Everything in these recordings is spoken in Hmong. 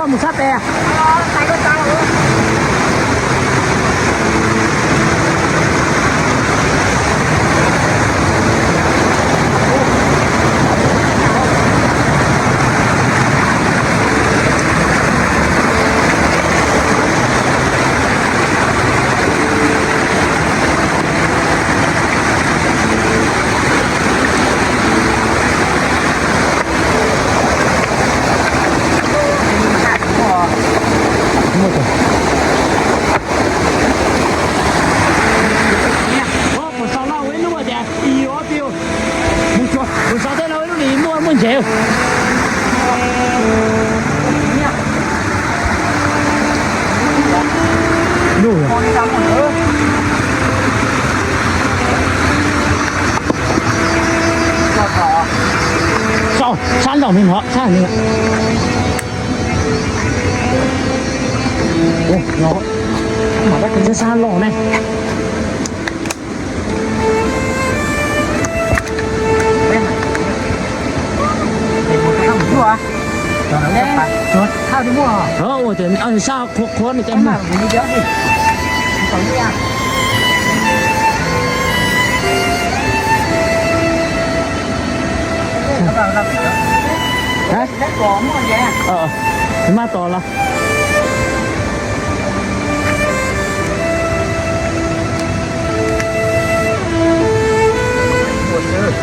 Mus sab pem. Mus xaus no ua ib lub tias i yuav piu. Mus xaus tej no ua ib lub li muaj muaj ntsev. Sab nraum no, sab no. Ua, los, mas sab los ne. Ua ces sab qhuav qhuav no ces mus. Maj tos los.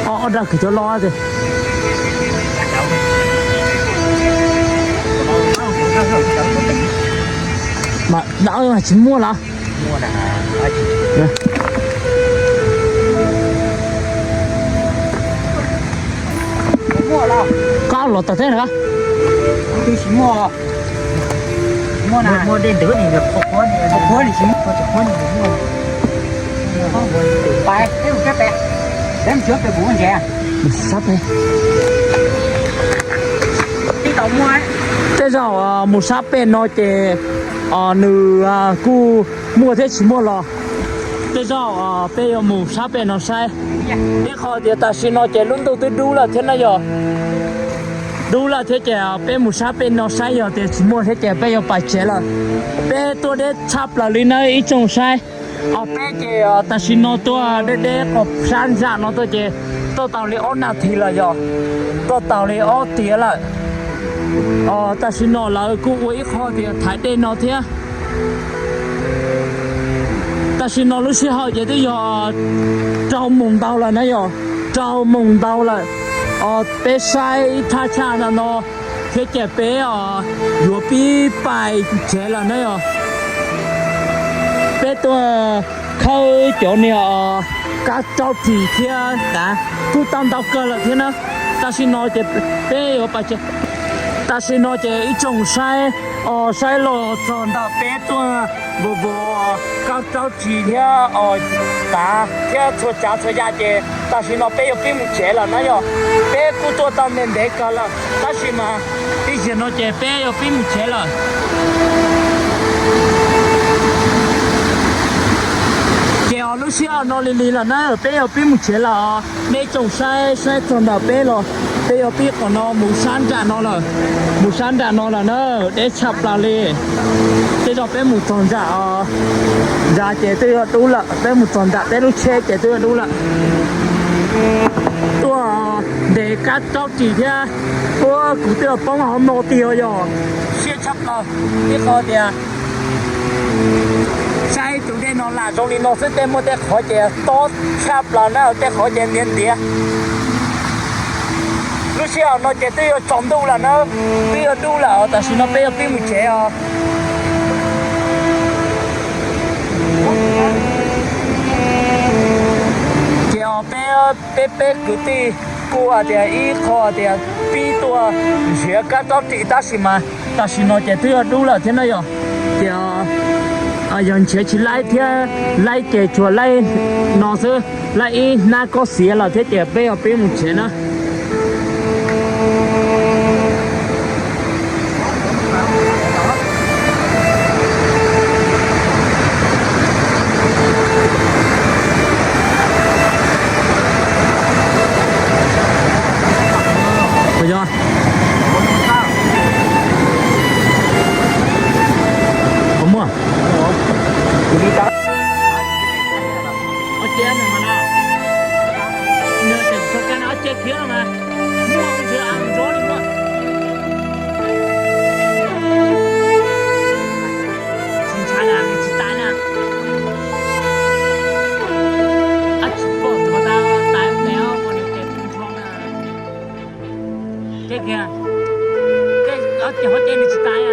Ob dag kws cov lo. Mas tsis muaj los. Koj los tawm teb na. Tej zaum mus sab pem no ces nws kuj muaj thiab tsis muaj los. Tej zaum peb yuav mus sab pem no saib. Ib qho tias tam sim no ces lub ntuj twb dub lawm thiab na yog. Dub lawm thiab ces peb mus sab pem no saib yog tias tsis muaj thiab ces peb yuav pais tsev lawm. Peb tuaj deb tshaj plaws li na ib tsoom saib. Peb ces tam sim no tuaj deb deb qhov sab ntsam no tuaj ces tuaj tau li ob nas this lawm yog, tuaj tau li ob tiav lawm. Tam sim no lawv kuj ua ib qho tias thaiv dej no thiab. Tam sim no lub sij hawm ces twb yog rau moos ntau lawm na yog, rau moos ntau lawm. Peb saib ib thaj tsam no no thiab ces peb yuav pib pais tsev lawm na yog. Peb tuaj khawb cov niag kab raub ris thiab tav kuj tau ntau kawg lawm thiab na. Tam sim no ces peb yuav pais tsev. Tam sim no ces ib tsoom saib, saib los txog ntawm peb tuaj vov vov kab raub ris thiab tav thiab txhua tsav txhua yam ces tam sim no peb yuav pib mus tsev lawm na yog. Peb kuj tuaj tau ntev ntev kawg lawm tab sis mas ib zaug no ces peb yuav pib mus tsev lawm. Ces lub sij hawm no lig lig lawm na peb yuav pib mus tsev lawm. Nej tsoom saib, saib txog ntawm peb los peb yuav pib qhov no mus sab nram no lawm. Mus sab nram no lawm na, deb tshaj plaws li. Tej zaum peb mus txog nram, nram ces twb yuav dub lawm, peb mus txog nram peb lub tsheb ces twb yuav dub lawm. Tuaj ntes kab raub ris thiab, ua kuv twb yuav poob hauv no tiag yog, siab tshaj plaws. Ib qho tias saib tus dej no lam zoo li no xwb, tej muaj tej qhov ces tob tshaj plaws na, tej qhov ces ntiav ntiav. Lub sij hawm no ces twb yuav tsaus ntuj lawm na, twb yuav dub lawm, tam sim no peb yuav pib mus tsev os. Ces os peb, peb peb kwv tij kuj hais tias ib qho tias pib tuaj nrhiav kab raub ris tab sis mas tam sim no ces twb yuav dub lawm thiab na yog. Ces yog nrhiav tsis laib thiab, laib ces tsuas laib no xwb, laib ib hnab kob xiav lawm thiab ces peb yuav pib mus tsev na. Ua yog Ces khiav no mas muaj ntshe a nrov li muaj. Tsis ntshai na, nws tsis tas na. Ab tsis pom txog tas tas tes os, nws tes tsis nrho na. Ces khiav, ces ho ces nws tsis tas na.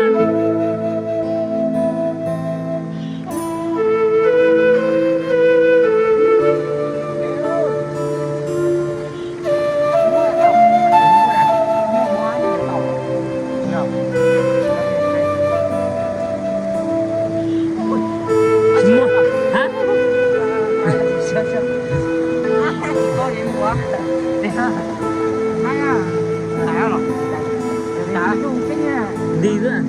Di xwb,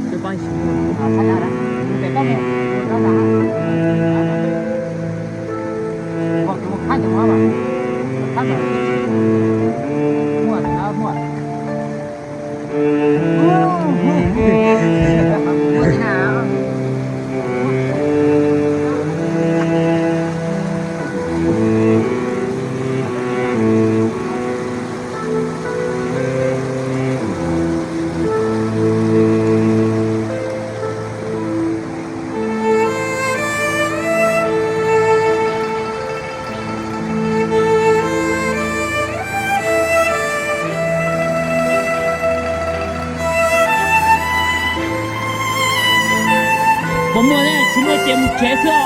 Puas muaj ne? Tsis muaj ces mus tsev xwb os.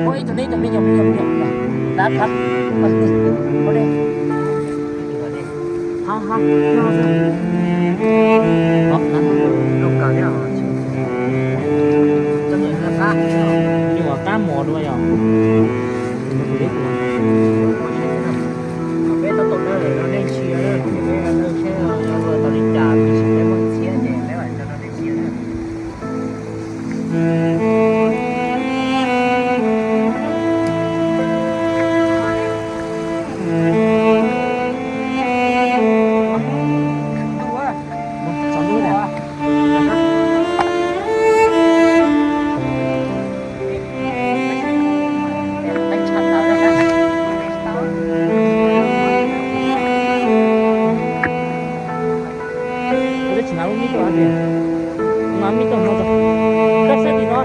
Ua ib tug neb cov me nyuam me nyuam me nyuam, dab phab, ua li, ho ho, no xwb. Nyuam qab mos dua yog. Peb tau tau dawj no nej ntsia, peb tau li cas, peb tsis peb muaj txhiab ces peb vam tau nej ntsia. Tsis hnav lub mib tuaj, hnav mib tuaj no, koj xab tim no.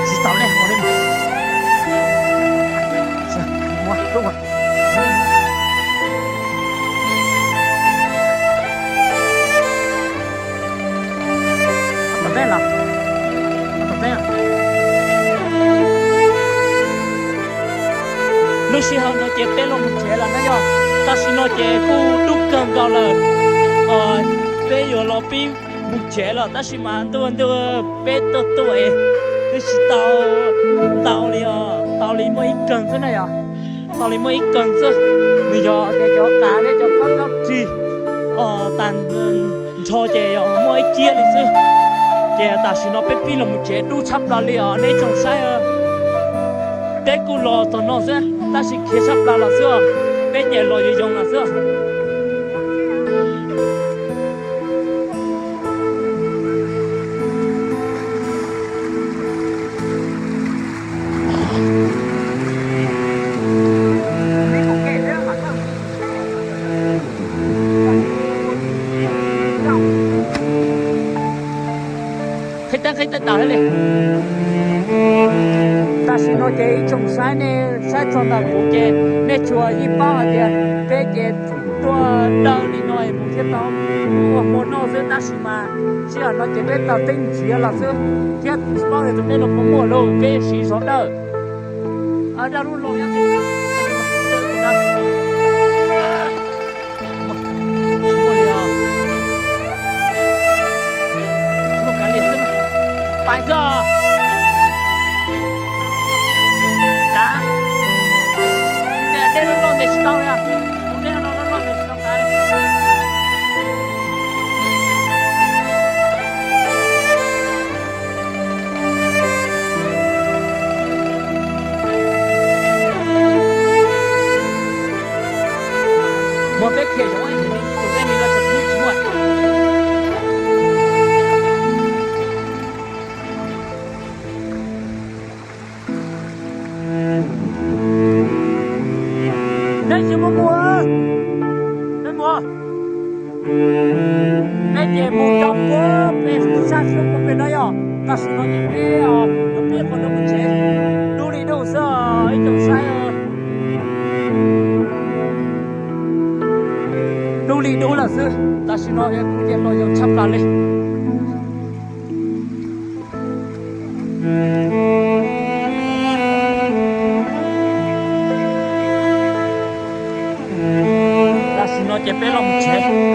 Tsis tau ne, ua li mas. Ua, ua. Lub sij hawm no ces peb los mus tsev lawm na yog, tam sim no ces kuj dub kawg nkaus lawm. Peb yuav los pib mus tsev lawm tab sis mas ntuj ntuj, peb tuaj tuaj es twb tsis tau ntau li os, tau li muaj ib kawg xwb na yog, tau li muaj ib kawg xwb. Nws yog tias cov qav thiab cov khaub ncaub rig tag nrho ces yog muaj ib ciab li xwb. Ces tam sim no peb pib los mus tsev dub tshaj plaws li os nej tsoom saib. Peb kuj los txog no xwb tab sis khiav tshaj plaws los xwb os, peb ces los yoov yoov los xwb. Qhib teeb qhib teeb tas li. Tam sim no ces ib tsoom saib nej saib txog ntawm kuv ces nej tsuas yeej paub hais tias peb ces tuaj dawj li no es mus thiaj tau ua hmo noj xwb tab sis mas sij hawm no ces peb taws teeb nrhiav los xwb thiab tsis paub tias tus dej no puas muaj lauj, peb siv zog dawj. Dab lub loj, pais xwb. Kav, dej loj loj ntes tsis tau li, tus dej no loj loj ntes tsis tau kav. Muab peb khiav zoov ib tus dej li no tsis muaj. Neb tsis mus mus, neb mus, neb ces mus rau puag pem sab xyoob puag pem no yog. Tam sim no ces peb, peb qhov no mus tsev, dub li dub xwb, ib tsoom saib, dub li dub lawm xwb. Tam sim no kuv ces los yog tshaj plaws li. Tam sim no ces peb los mus tsev.